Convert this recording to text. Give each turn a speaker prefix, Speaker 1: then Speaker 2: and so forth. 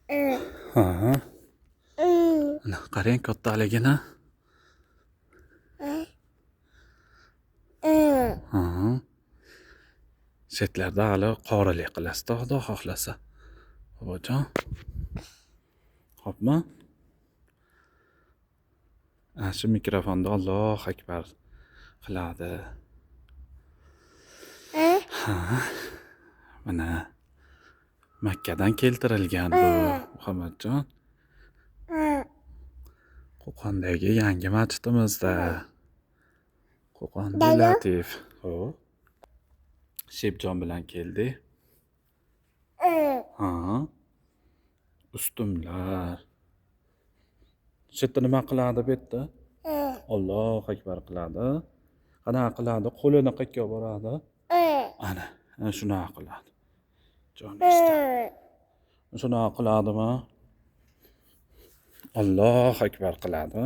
Speaker 1: Ha. Mana qarang kattaligini. Ha. Chetlarda hali qorilik qilasizda, Xudo xohlasa. Bobojon. Xo'pmi? Ana shu mikrofonda Allohu akbar qiladi. Ha. Mana Makkadan keltirilgan bu, Muhammadjon. Qo'qondagi yangi masjidimizda. Qo'qonda Latif. Xo'p. Shepjon bilan keldik. Ha. Ustunlar. Shu yerda nima qiladi bu yerda? Allohu akbar qiladi. Qanaqa qiladi? Qo'lini qayerga boradi? Ana, ana shunaqa qiladi. Joningizda. Shunaqa qiladimi? Allohu akbar qiladi.